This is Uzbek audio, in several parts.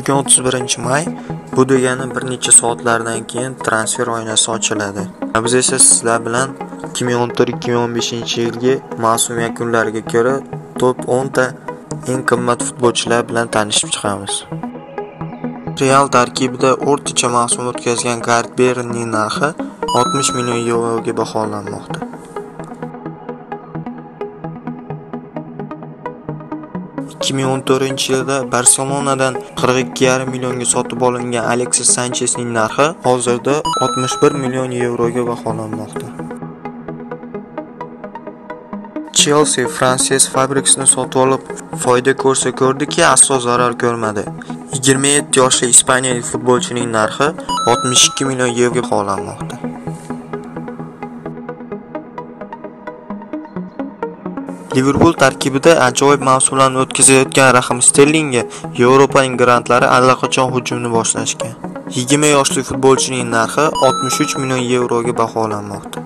Bugun 31 may. Bu degani bir necha soatlardan keyin transfer oynasi ochiladi. Biz esa sizlar bilan 2014-2015 yilgi mavsum yakunlariga ko'ra top 10 ta eng qimmat futbolchilar bilan tanishib chiqamiz. Real tarkibida o'rtacha mavsum o'tkazgan Garet Beylning narxi 60 million yevroga baholanmoqda. 2014-yilda Barselonadan 42,5 millionga sotib olingan Aleksis Sanchesning narxi hozirda 61 million yevroga baholanmoqda. Chelsea Frances Fabregasni sotib olib, foyda ko'rsa ko'rdiki, aslo zarar ko'rmadi. 27 yoshli ispaniyalik futbolchining narxi 62 million yevroga baholanmoqda. Liverpul tarkibida ajoyib mavsumlarni o'tkazayotgan Rahim Sterlingga Yevropaning grandlari allaqachon hujumni boshlashgan. 20 yoshli futbolchining narxi 63 million yevroga baholanmoqda.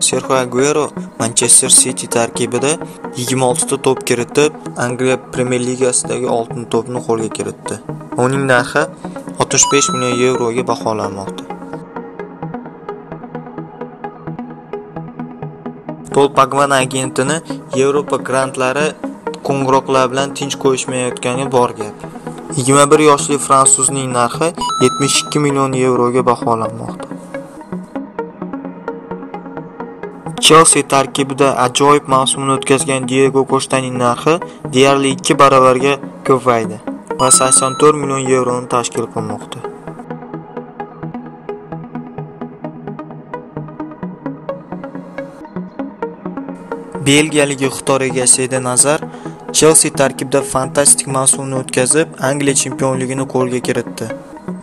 Serxio Aguero Manchester City tarkibida 26 ta to'p kiritib, Angliya Premyer Ligasidagi oltin to'pni qo'lga kiritdi. Uning narxi 65 million yevroga baholanmoqda. Pol Pogba agentini Yevropa grandlari qo'ng'iroqlar bilan tinch qo'yishmayotgani bor gap. 21 yoshli fransuzning narxi 72 million yevroga baholanmoqda. Chelsea tarkibida ajoyib mavsumni o'tkazgan Diego Kostaning narxi deyarli 2 baravarga ko'paydi va 84 million yevroni tashkil qilmoqda. Belgiyalik iqtidor egasi Eden Azar Chelsea tarkibida fantastik mavsumni o'tkazib, Angliya chempionligini qo'lga kiritdi.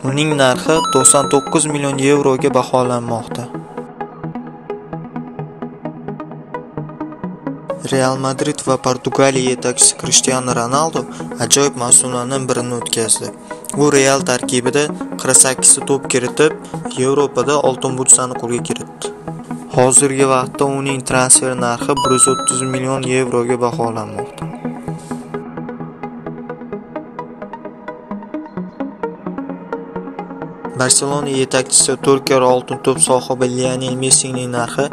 Uning narxi 99 million yevroga baholanmoqda. Real Madrid va Portugaliya yetakchisi Krishtianu Ronaldu ajoyib mavsumlardan birini o'tkazdi. U Real tarkibida 48 ta to'p kiritib, Yevropada oltin butsani qo'lga kiritdi. Hozirgi vaqtda uning transfer narxi 130 million yevroga baholanmoqda. Barselona yetakchisi 4 karra oltin to'p sohibi Lionel Messining narxi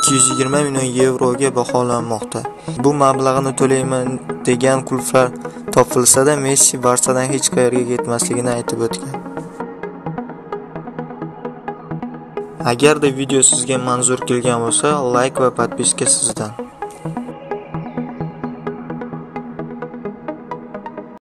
220 million yevroga baholanmoqda. Bu mablag'ni to'layman degan klublar topilsa-da, Messi Barsadan hech qayerga ketmasligini aytib o'tgan. Agarda video sizga manzur kelgan bo'lsa, like va podpiska sizdan.